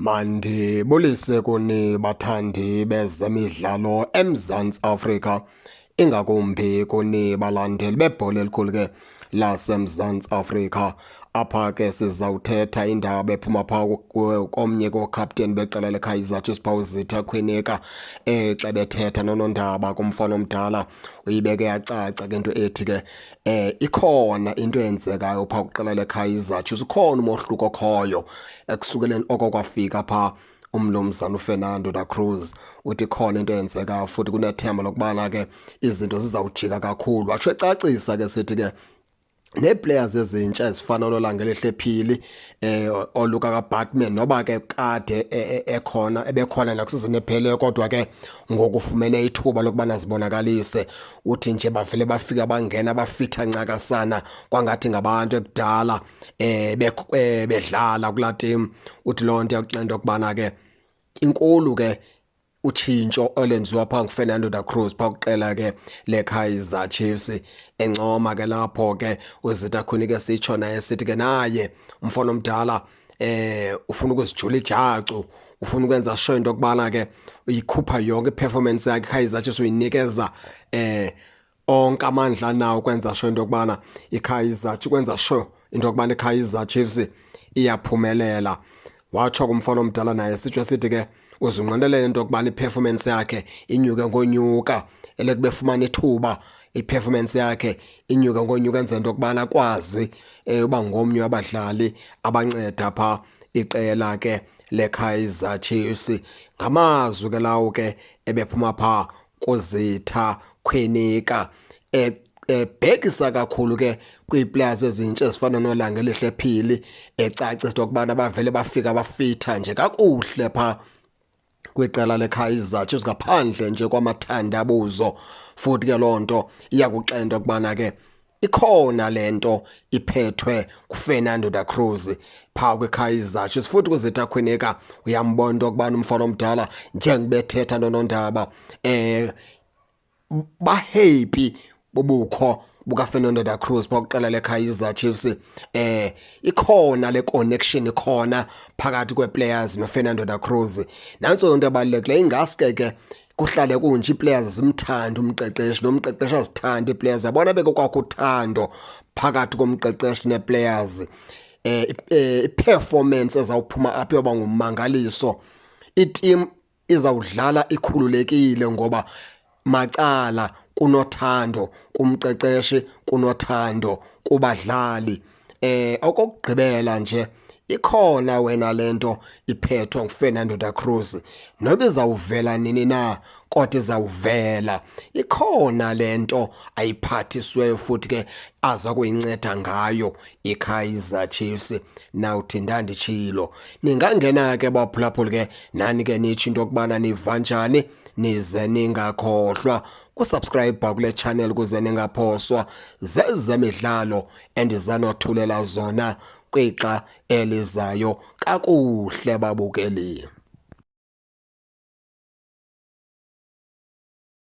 Mandibulise kuni bathandi bezemidlalo eMzantsi Afrika, ingakumbi kuni balandeli bebhola elikhulu ke laseMzantsi Afrika. Apha ke sizawuthetha indaba ephuma phaa komnye kookhapteni beqela leKaizer Chiefs phaa uZitha Kwinika, xa bethetha nonondaba kumfana omdala uyibeke yacaca ke into ethi ke ikhona into eyenzekayo phaa kwiqela leKaizer Chiefs, ukhona umohluko okhoyo ekusukeleni oko kwafika phaa umnumzana uFernando da Cruz. Uthi khona into eyenzekayo futhi kunethemba lokubana ke izinto zizawujika kakhulu. Watsho ecacisa ke sithi ke nee-players ezintsha ezifana noLangelihle Phili, oluka kaBatman, noba ke kade ekhona, ebekhona nakusizini ephelileyo, kodwa ke ngokufumene ithuba lokubana zibonakalise. Uthi nje bavele bafika bangena bafitha ncakasana kwangathi ngabantu ekudala bedlala kulaa team. Uthi loo nto iyakuxela into yokubana ke inkulu ke utshintsho olenziwa phaa nguFernando da Cruz phaa kwiqela ke leKaizer Chiefs. Encoma ke lapho ke uZitha Kwinika, sitsho naye sithi ke naye umfana omdala ufuna ukuzijula ijacu, ufuna ukwenza sure into yokubana ke uyikhupha yonke i-performance yakhe iKaizer Chiefs, uyinikeza onke amandla nawo ukwenza sure into yokubana iKaizer, kwenza sure into yokubana iKaizer Chiefs iyaphumelela. Watsho kumfana omdala naye sitsho sithi ke uzinqwenelele into yokubana i-performance yakhe inyuke ngonyuka, elekube efumana ithuba i-performance yakhe inyuke ngonyuka, enze into yokubana akwazi uba ngomnye wabadlali abanceda phaa iqela ke leKaizer Chiefs. Ngamazwi ke lawo ke ebephuma phaa kuZitha Kwinika, ebhekisa kakhulu ke kwii-players ezintsha ezifana noLangelihle Phili, ecacisa into yokubana bavele bafika bafitha nje kakuhle phaa kwiqela leKaizer Chiefs ngaphandle nje kwamathandabuzo. Futhi ke loo nto iyakuxela into yokubana ke ikhona le nto iphethwe nguFernando da Cruz phaa kwiKaizer Chiefs. Futhi kuZitha Kwinika uyambona into yokubana umfana omdala njengoba ethetha nonondaba bahappy bobukho bukaFernando da Cruz phaa kwiqela leKaizer Chiefs. Ikhona le connection ikhona phakathi kwee-players noFernando da Cruz. Nantso into ebalulekileyo, ingaske ke kuhlale kunje ii-players zimthande umqeqeshi nomqeqeshi azithande ii-players. Yabona beke kwakho uthando phakathi komqeqeshi nee-players, i-performance ezawuphuma apha iyoba ngummangaliso. Iteam izawudlala ikhululekile ngoba macala kunothando kumqeqeshi, kunothando kubadlali. Okokugqibela nje, ikhona wena lento iphethwe nguFernando da Cruz, noba izawuvela nini na kodwa izawuvela. Ikhona lento ayiphathisweyo futhi ke aza kuyinceda ngayo iKaizer Chiefs. Nawuthi ndanditshilo, ningangena ke baphulaphuli ke nani ke nitsho into yokubana niva njani, nize ningakhohlwa kusubscribe kule channel ukuze ningaphoswa zezemidlalo endizanothulela zona kwixa elizayo. Kakuhle babukeli.